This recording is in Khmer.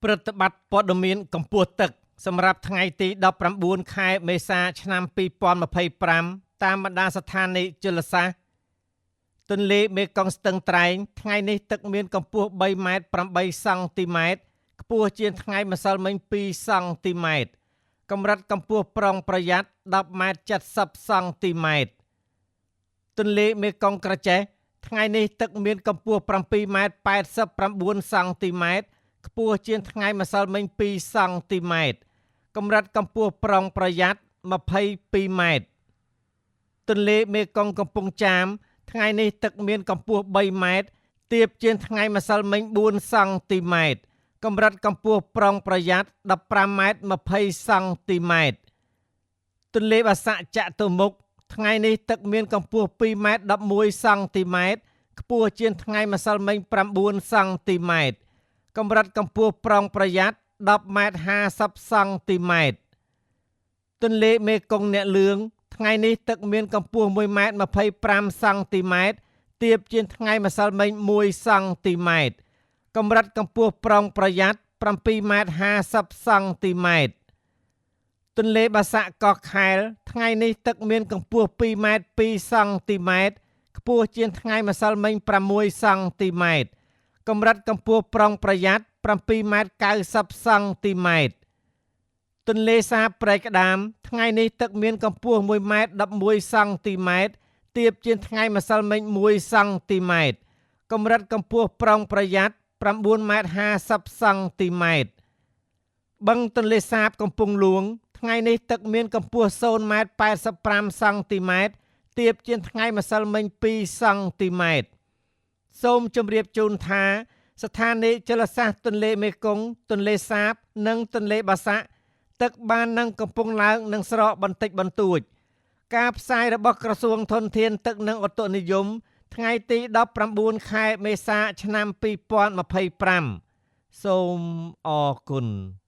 ព្រឹត្តិបត្រព័ត៌មានកម្ពស់ទឹកសម្រាប់ថ្ងៃទី19ខែមេសាឆ្នាំ2025តាមបណ្ដាស្ថានីយ៍ជលសាស្ត្រទន្លេមេគង្គស្ទឹងត្រែងថ្ងៃនេះទឹកមានកម្ពស់3ម៉ែត្រ8សង់ទីម៉ែត្រខ្ពស់ជាងថ្ងៃម្សិលមិញ2សង់ទីម៉ែត្រកម្រិតកម្ពស់ប្រុងប្រយ័ត្ន10ម៉ែត្រ70សង់ទីម៉ែត្រទន្លេមេគង្គក្រចេះថ្ងៃនេះទឹកមានកម្ពស់7ម៉ែត្រ89សង់ទីម៉ែត្រខ្ពស់ជាងថ្ងៃម្សិលមិញ2សង់ទីម៉ែត្រកម្រិតកម្ពស់ប្រុងប្រយ័ត្ន22ម៉ែត្រទន្លេមេគង្គកំពង់ចាមថ្ងៃនេះទឹកមានកម្ពស់3ម៉ែត្រទាបជាងថ្ងៃម្សិលមិញ4សង់ទីម៉ែត្រកម្រិតកម្ពស់ប្រុងប្រយ័ត្ន15ម៉ែត្រ20សង់ទីម៉ែត្រទន្លេបាសាក់ចតុមុខថ្ងៃនេះទឹកមានកម្ពស់2ម៉ែត្រ11សង់ទីម៉ែត្រខ្ពស់ជាងថ្ងៃម្សិលមិញ9សង់ទីម៉ែត្រកម្រិតកម្ពស់ប្រុងប្រយ័ត្ន10ម៉ែត្រ50សង់ទីម៉ែត្រទន្លេមេគង្គអ្នកលឿងថ្ងៃនេះទឹកមានកម្ពស់1ម៉ែត្រ25សង់ទីម៉ែត្រទាបជាងថ្ងៃម្សិលមិញ1សង់ទីម៉ែត្រកម្រិតកម្ពស់ប្រុងប្រយ័ត្ន7ម៉ែត្រ50សង់ទីម៉ែត្រទន្លេបាសាក់កោះខែលថ្ងៃនេះទឹកមានកម្ពស់2ម៉ែត្រ2សង់ទីម៉ែត្រខ្ពស់ជាងថ្ងៃម្សិលមិញ6សង់ទីម៉ែត្រកម្រិតកម្ពស់ប្រុងប្រយ័ត្ន7ម៉ែត្រ90សង់ទីម៉ែត្រទន្លេសាបព្រែកក្តាមថ្ងៃនេះទឹកមានកម្ពស់1ម៉ែត្រ11សង់ទីម៉ែត្រទាបជាងថ្ងៃម្សិលមិញ1សង់ទីម៉ែត្រកម្រិតកម្ពស់ប្រុងប្រយ័ត្ន9ម៉ែត្រ50សង់ទីម៉ែត្របឹងទន្លេសាបកំពង់លួងថ្ងៃនេះទឹកមានកម្ពស់0ម៉ែត្រ85សង់ទីម៉ែត្រទាបជាងថ្ងៃម្សិលមិញ2សង់ទីម៉ែត្រសូមជម្រាបជូនថាស្ថានីយ៍ជលសាស្ត្រទន្លេមេគង្គទន្លេសាបនិងទន្លេបាសាក់ទឹកបាននឹងកំពុងឡើងនិងស្រកបន្តិចបន្តួចការផ្សាយរបស់ក្រសួងធនធានទឹកនិងឧតុនិយមថ្ងៃទី19ខែមេសាឆ្នាំ2025សូមអរគុណ។